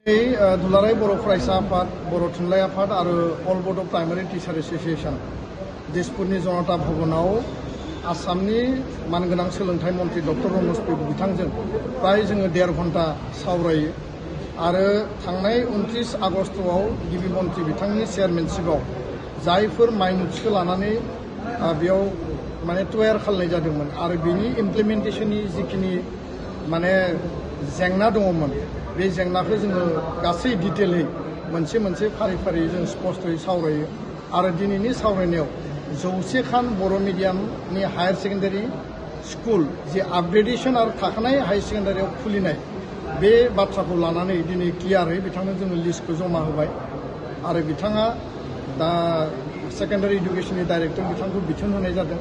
दुलाराय बर' फरायसा आफाद, बर' थुनलाइ आफाद आरो अल बड' प्राइमारि टिचार एस'सिएशन दिसपुरनि जन'त भवनाव आसामनि मानगोनां सोलोंथाइ मन्त्रि डक्टर रमेश बिथांजों प्राय जोङो 1.5 घन्टा सावरायो आरो थांनाय 29 आगस्तआव गिबि मन्त्रि बिथांनि चेयारमेनशिपआव जायफोर माइनुट्सखौ लानानै बेयाव माने तयार खालामनाय जादोंमोन आरो बिनि इमप्लिमेन्टेशननि जिखिनि माने जेंना दङमोन बे जेंनाखौ जोङो गासै डिटेलै मोनसे फारि फारि जों स्पष्टयै सावरायो आरो दिनैनि सावरायनायाव 100 खान बर' मिडियामनि हायार सेकेन्डारि स्कुल जे आपग्रेडेशन आरो थाखानाय हायार सेकेन्डारियाव खुलिनाय बे बाथ्राखौ लानानै दिनै क्लियारै बिथांनो जोङो लिस्टखौ जमा होबाय आरो बिथाङा दा सेकेन्डारि इडुकेशननि डाइरेक्टर बिथांखौ बिथोन होनाय जादों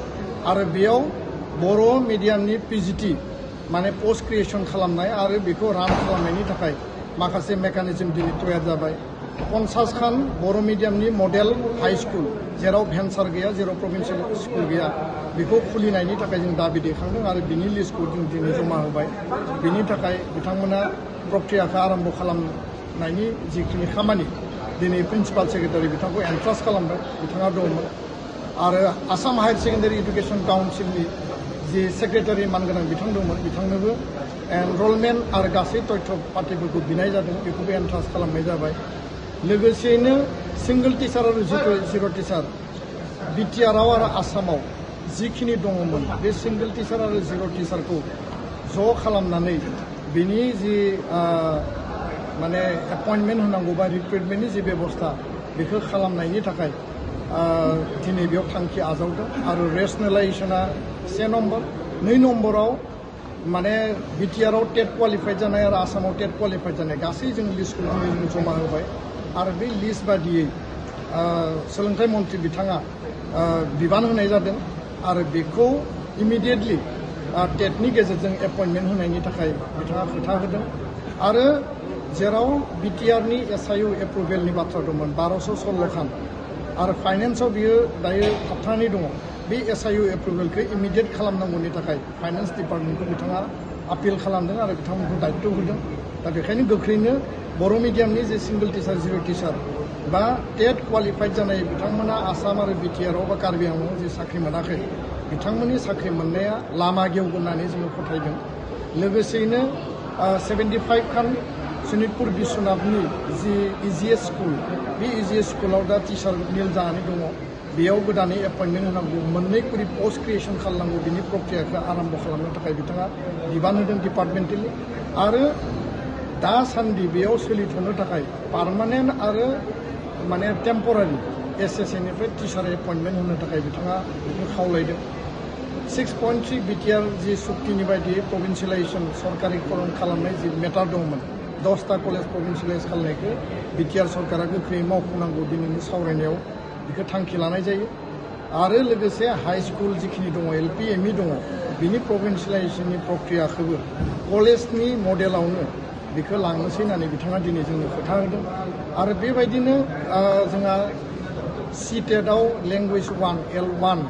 आरो बेयाव बर' मिडियामनि पिजिटि माने पोस्ट क्रिएशन खालामनाय आरो बेखौ रान खालामनायनि थाखाय माखासे मेकानिजम दिनै तयार जाबाय 50 खान बर' मिडियामनि मडेल हाई स्कुल जेराव भेन्सार गैया जेराव प्रभिन्सियेल स्कुल गैया बेखौ खुलिनायनि थाखाय जों दाबि दैखांदों आरो बिनि लिस्टखौ जों दिनै जमा होबाय बिनि थाखाय बिथांमोना प्रक्रियाखौ आरम्भ खालामनायनि जिखिनि खामानि दिनै प्रिन्सिपाल सेक्रेटारि बिथांखौ एन्ट्रास्ट खालामबाय बिथाङा दंमोन आरो आसाम हायार सेकेन्डारि इडुकेशन काउन्सिलनि जे सेक्रेटारि मानगोनां बिथां दंमोन बिथांनोबो एनरलमेन्ट आरो गासै तथ्य पार्टिफोरखौ बिनाय जादों बेखौबो एन्ट्रास्ट खालामनाय जाबाय लोगोसेयैनो सिंगल टिचार आरो जिर' टिचार बिटिआरआव आरो आसामाव जिखिनि दङमोन बे सिंगल टिचार आरो जिर' टिचारखौ ज' खालामनानै बिनि जि माने एपइन्टमेन्ट होनांगौ बा रिक्रुटमेन्टनि जि बेबस्था बेखौ खालामनायनि थाखाय दिनै बेयाव थांखि आजावदों आरो रेसनेलाइजेसना 1 नम्बर 2 नम्बराव माने बिटिआरआव टेट क्वालिफाइड जानाय आरो आसामाव टेट क्वालिफाइड जानाय गासै जों लिस्टखौ जों जमा होबाय आरो बे लिस्ट बादियै सोलोंथाइ मन्त्रि बिथाङा बिबान होनाय जादों आरो बेखौ इमिडियेटलि टेटनि गेजेरजों एपइन्टमेन्ट होनायनि थाखाय बिथाङा खोथा होदों आरो जेराव बिटिआरनि एसआइउ एप्रुभेलनि बाथ्रा दंमोन 1216 खान आरो फाइनेन्सआव बियो दायो थाबथानानै दङ बे एसआइउ एप्रुभेलखौ इमिडियेट खालामनांगौनि थाखाय फाइनेन्स डिपार्टमेन्टखौ बिथाङा आपिल खालामदों आरो बिथांमोनखौ दायित्व होदों दा बेखायनो गोख्रैनो बर' मिडियामनि जे सिंगल टिचार जिर' टिचार बा टेट क्वालिफाइड जानाय बिथांमोना आसाम आरो बिटिआरआव बा कार्बि आंलंआव जे साख्रि मोनाखै बिथांमोननि साख्रि मोननाया लामा गेवगोन होननानै जोङो फोथायदों लोगोसेयैनो 75 खान सनितपुर बिश्वनाथनि जि इजिएस स्कुल बे इजिएस स्कुलाव दा टिचार निल जानानै दङ बेयाव गोदानै एपइन्टमेन्ट होनांगौ 2 करि पोस्ट क्रिएशन खालामनांगौ बिनि प्रक्रियाखौ आरम्भ खालामनो थाखाय बिथाङा बिबान होदों डिपार्टमेन्टेलि आरो दासान्दि बेयाव सोलिथ'नो थाखाय पार्मानेन्ट आरो माने टेम्परारि एसएसएनिफ्राय टिचार एपइन्टमेन्ट होनो थाखाय बिथाङा बेखौ खावलायदों 6.3 बिटिआर जि सुक्तिनि बायदियै प्रभिन्सियेलाइजेसन सरकारिकरण खालामनाय जि मेटार दंमोन 10टा कलेज प्रभिन्सियेलाइज खालामनायखौ बिटिआर सरकारा गोख्रैयै मावफुंनांगौ दिनैनि सावरायनायाव बेखौ थांखि लानाय जायो आरो लोगोसे हाई स्कुल जिखिनि दङ एलपि एमइ दङ बिनि प्रभिन्सियेलाइजेसननि प्रक्रियाखौबो कलेजनि मडेलावनो बेखौ लांनोसै होननानै बिथाङा दिनै जोंनो खोथा होदों आरो बेबायदिनो जोंहा सिटेटआव लेंगुवेज 1 L1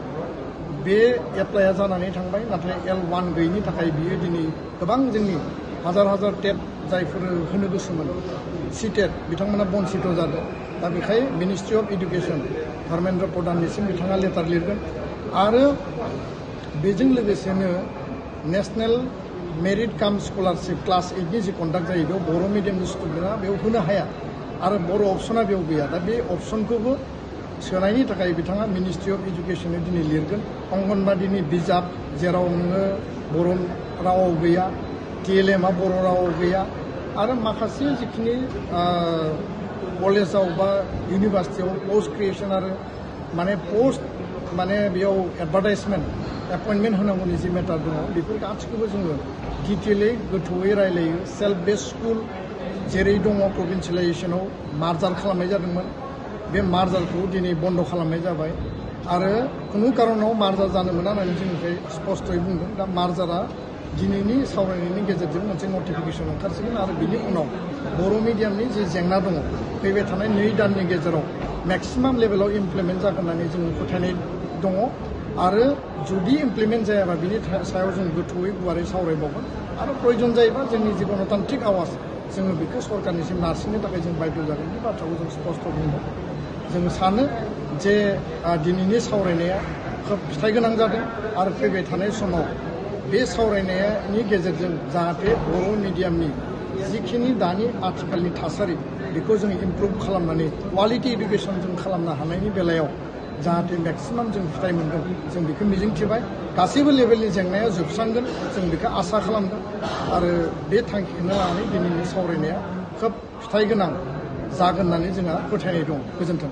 बे एप्लाइआ जानानै थांबाय नाथाय L1 गैयिनि थाखाय बियो दिनै गोबां जोंनि हाजार टेट जायफोर होनो गोसोमोन सिटेट बिथांमोना बन्सित जादों दा बेखाय मिनिस्ट्रि अफ इडुकेशन धर्मेन्द्र प्रधाननिसिम बिथाङा लेटार लिरगोन आरो बेजों लोगोसेनो नेशनेल मेरिट काम स्कलारशिप क्लास 8नि जि कन्डाक्ट जायो बेयाव बर' मिडियामनि स्टुडेन्टआ बेयाव होनो हाया आरो बर' अपसना बेयाव गैया दा बे अपसनखौबो सोनायनि थाखाय बिथाङा मिनिस्ट्रि अफ इडुकेशननो दिनै लिरगोन अंगनबादिनि बिजाब जेराव नोङो बर' रावाव गैया TLMआ बर' रावाव गैया आरो माखासे जिखिनि कलेजाव बा इउनिभार्सिटियाव पोस्ट क्रिएशन आरो माने पोस्ट माने बेयाव एडभार्टाइजमेन्ट एपइन्टमेन्ट होनांगौनि जि मेटार दङ बेफोर गासैखौबो जोङो डिटेलै गोथौयै रायलायो सेल्फ बेस्ड स्कुल जेरै दङ प्रभिन्सियेलाइजेसनाव मार्जार खालामनाय जादोंमोन बे मार्जारखौ दिनै बन्द खालामनाय जाबाय आरो खुनु कारनाव मार्जार जानो मोना होननानै जोंनिफ्राय स्पष्टयै बुंदों दा मार्जारा दिनैनि सावरायनायनि गेजेरजों मोनसे नटिफिकेसन ओंखारसिगोन आरो बिनि उनाव बर' मिडियामनि जे जेंना दङ फैबाय थानाय 2 दाननि गेजेराव मेक्सिमाम लेभेलाव इमप्लिमेन्ट जागोन होननानै जोङो फोथायनाय दङ आरो जुदि इमप्लिमेन्ट जायाबा बिनि सायाव जों गोथौयै गुवारै सावरायबावगोन आरो प्रयोजन जायोबा जोंनि जि गणतान्त्रिक आवाज जोङो बेखौ सरकारनिसिम नारसिननो थाखाय जों बायद' जागोन बे बाथ्राखौ जों स्पष्ट बुंदों जों सानो जे दिनैनि सावरायनाया खोब फिथाइ गोनां जादों आरो फैबाय थानाय समाव बे सावरायनायनि गेजेरजों जाहाथे बर' मिडियामनि जिखिनि दानि आथिखालनि थासारि बेखौ जों इमप्रुभ खालामनानै क्वालिटि इडुकेसन जों खालामनो हानायनि बेलायाव जाहाथे मेक्सिमाम जों फिथाइ मोनगोन जों बेखौ मिजिंथिबाय गासैबो लेभेलनि जेंनाया जोबस्रांगोन जों बेखौ आसा खालामदों आरो बे थांखिखौनो लानानै दिनैनि सावरायनाया खोब फिथाइ गोनां जागोन होननानै जोंहा फोथायनाय दं। गोजोन्थों।